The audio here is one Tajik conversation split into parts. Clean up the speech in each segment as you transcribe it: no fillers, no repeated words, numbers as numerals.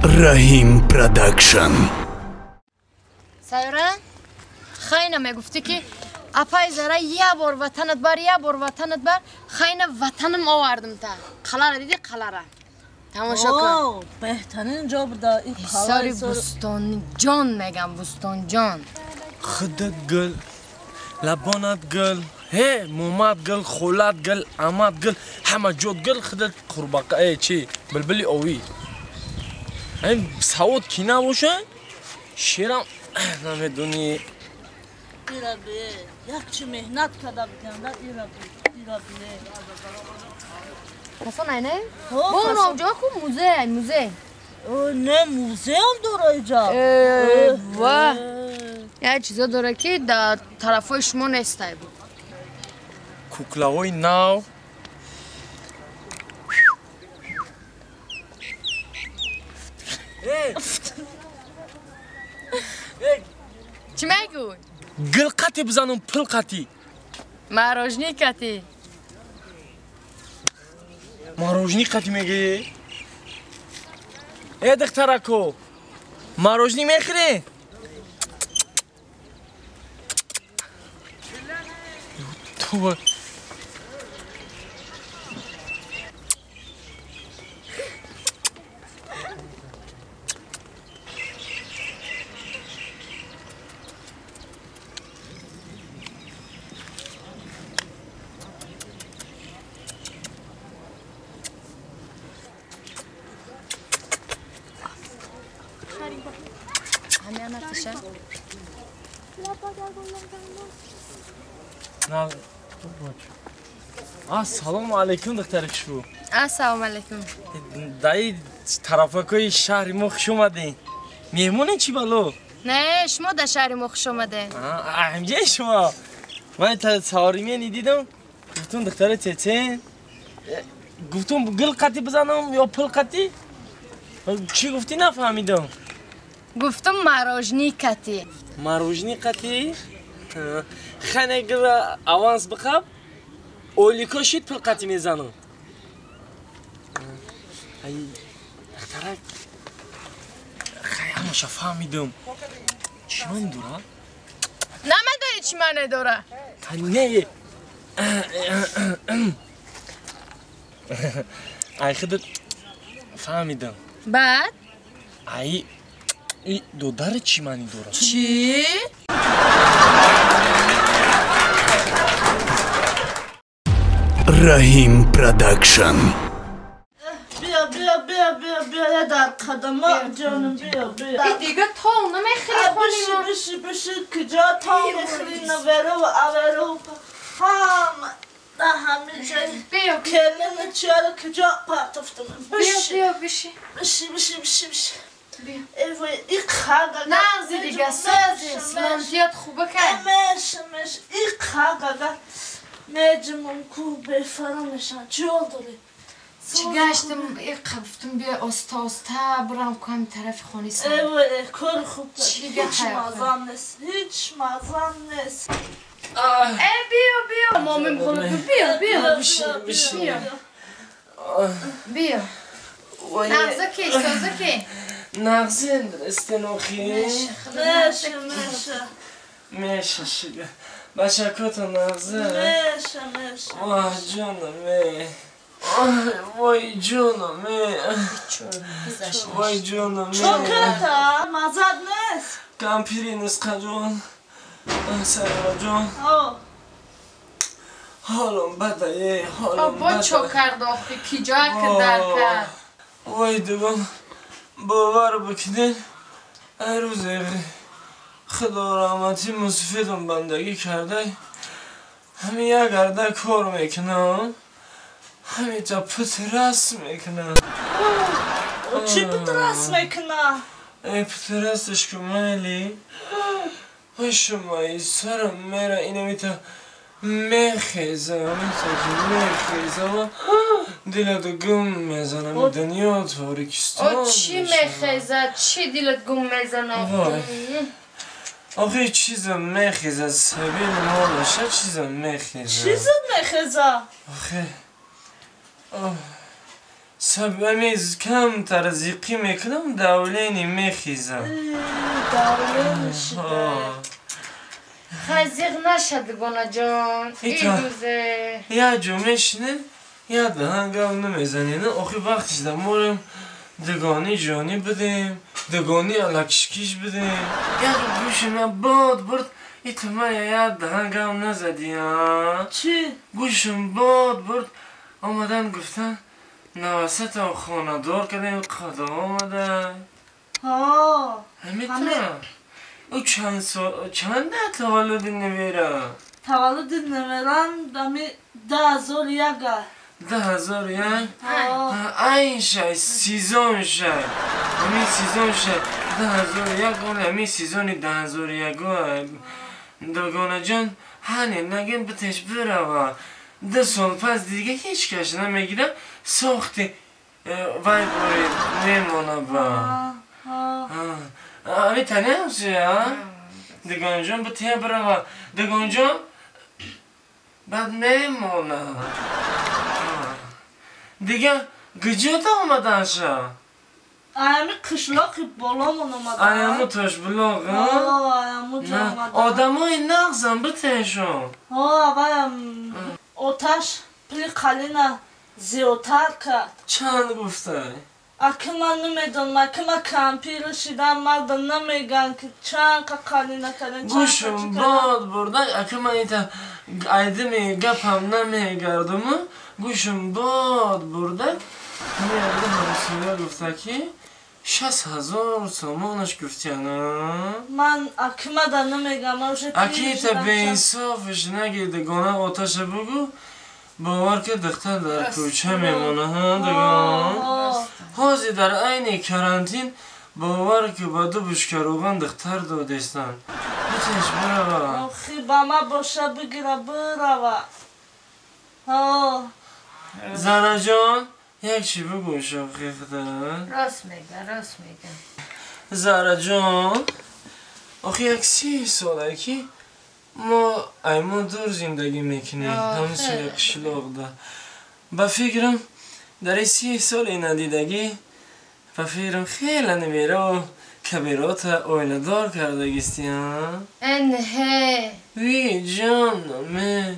Раҳим Продакшн. Сайра, хайна мегуфтӣ ки апай Зара я бор ватанат бар, я бор ватанат бар, хайна ватаным овардым та. Қалара диди қалара. Тамошо кун. Беҳтарин ҷо буда ин қалаи Сори Бӯстон ҷон мегам, Бӯстон ҷон. Худат гул, лабонат гул, ҳе момат гул, холат гул, амат гул, ҳама ҷот гул, худат қурбақа, э чи, булбули овӣ. Ин савод ки набоша, шерам намедонӣ. Ира бе, якчи меҳнат карда будем, да ира бе, ира бе. Фасон айне? Бо ноҷо ку музей, музей. Не, музеям дора иҷа. Э, ва. Як чизо дора ки дар тарафҳои шумо нестай буд. Куклаҳои нав. Чӣ мегӯй? Гул қати бизанум, пул қати. Марожни қати. Марожни қати мегӯӣ? Э духтарако, марожни мехӯрӣ? Ту Ассалому алайкум, духтари хушбӯ. Ассалому алайкум. Даи тарафакои шаҳри мо хуш омадем. Меҳмонем чӣ бало? Не, шумо дар шаҳри мо хуш омадем. Ҳамҷаи шумо. Ман саоримени дидам, гуфтум духтари цецен. Гуфтум гул қати бизанам ё пул қати? Чӣ гуфтӣ нафаҳмидам. Гуфтум марожни қати. Марожни қати? Хане гила аванс бихаб. Ойлико шид пул қати мезанам. Ай, духтарак, хай ҳамаша фаҳмидам. Чӣ маъни дора? Намедонӣ чӣ маъне дора? Не. Ай худат фаҳмидам. Баъд? Ай, и додари чӣ маъни дора? Чӣ? Раҳим Продакшн. Биё, биё, биё, биё, биё, дар қадама ҷонам, биё, биё. И дига тол намехӯри хони мо. Биши, биши, куҷо тол мехӯри, наверу, аверу, ҳама, дар ҳама ҷой. Биё. Келину чиёро куҷо партофтам. Биши, биё, биши. Биши, биши, биши, биши. Биё. Эй вой, и қага. Нағзи дига, сози, саломатият хуба кай. Меш, меш, и қага. Меҷмон ку бефарам мешан. Чӣ ҳол дорӣ? Чӣ гаштам, гуфтум биё оста оста бурам кам тарафи хони сар. Эй вой, кор хуб. Чӣ ҳеҷ мазам нест, ҳеҷ мазам нест. Э биё, биё, момим хонум, биё, биё. Биши. Биё. Нағза ки, соза ки? Нағзи истинохи. Меша, меша. Меша шига. Бачакото нағза. Меша, меша. Воҳ ҷонам, э. Вой ҷонам, э. Вой ҷонам, э. Чо карда? Мазад нест? Кампири нусқа ҷон. Сайра ҷон. Ҳолам бада, э, ҳолам бада. Бо чо кард охи? Ки ҷоя ки дар кард? Вой дугон, бовар бикунед, ай рӯзе худо раҳматӣ мусафидам бандагӣ карда, ҳамин як гарда кор мекунам, ҳаминҷа пут раст мекунам. Чӣ пут раст мекуна? Э пут расташ ку майли. Ой шумои сарам мера инамита мехезам, мехезам, дилат гум мезанам, дунё торикистон. О чӣ мехезад, чӣ дилат гум мезанам? Охи чизам мехезад, сабил молаша чизам мехезад. Чизат мехезад? Охи Саб камтар зиқӣ мекунам, давление мехезам. Давление шуда. Хай зиқ наша, дугонаҷон. Ирӯзе. Як ҷо мешинем, як даҳан гап намезанем. Охи вақтиш да морем дугони ҷонӣ будем, дугони алакишкиш будем. Як гӯши ман бод бурд, ита мая як даҳан гап назадӣ, а? Чӣ? Гӯшам бод бурд, омадан гуфтан навасатам хонадор кардем, қадо омада. Ҳо. Ҳамита. Ӯ чанд сол чанда таваллуди невера? Таваллуди неверам ами 2001. 2001? Ҳо. Айн шай, сезон шай. Ҳамин сезон шай. 2001 оли ҳамин сезони 2001. Дугонаҷон, ҳане нагин битеш бирава. 2 сол пас дига ҳеҷ кас намегира, сохти вай бори мемона ба. Ами тани ҳамсоя? Дугонаҷон битя бирава. Дугонаҷон баъд мемона. Дига куҷода омаданша? Аями қишлоқи боломон омадан. Аяму Тошбулоқ, Ҳо, аяму ҷо омадан. Одамои нағзам битешон. Ҳо, аваям оташ пули қалина зиёдтар кард. Чанд гуфтай? Аки ман намедонам, аки ман кампир шидам, марда намеган ки чанд қа қалина кардем, чанд қа Гӯшам чӣ кардем. бод бурда, аки ман ита айдими гапам намегардуму, гӯшам бод бурда, ҳамин абда ҳамсоя гуфта ки 60 000 сомонаш гуфтяна. Ман аки мада намегам, ман уже пир Аки ита шидам. беинсофиш наги, дугона оташа бугу, бовар ки духтар дар кӯча мемона, ҳа, дугон. Ҳо. Ҳозир дар айни карантин бовар ки ба ду бушка рӯған духтар додестанд. Битеш бирава. Охи ба ман боша бигира бирава. Ҳо. Зараҷон, як чӣ бугӯ шохи худат. Рост мега, рост мега. Зараҷон, охи як 30 солае ки мо ай мо дур зиндагӣ мекунем, ҳамсоя қишлоқда. Ба фикрам дар ин 30 соли надидагӣ, ба фикрам хеле невераву кабирота оиладор кардагисти, а? Энҳе. Ви ҷонаме,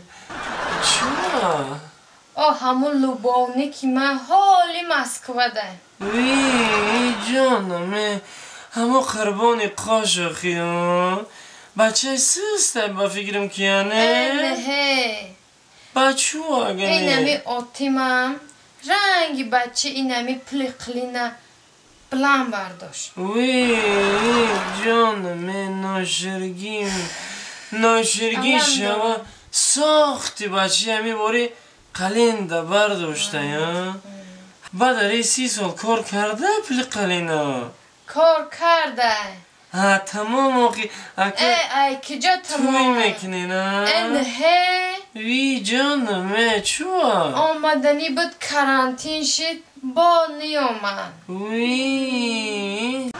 чуа? О, ҳамун любовники ман ҳоли Москвада. Ви ҷонаме, ҳамо қурбони қошохи, а? Бачаи систай ба фикрам ки яне? Энҳе. Бачу агане? Инами отимам ранги бача инами пули қилина билан бардошт. Ви ҷонаме, ноширгим, ноширгӣ Алам шава сохти бачаи ҳами бори қалинда бардоштая. Баъд дар ин 30 сол кор карда пули қалина? Кор карда. Ҳа, тамом охи ака. Э, ай киҷо Тӯй тамом? мекунен, а? Энҳе. Ви ҷонаме, чуа? Омаданӣ буд, карантин шид, бо ниёмад. Ви.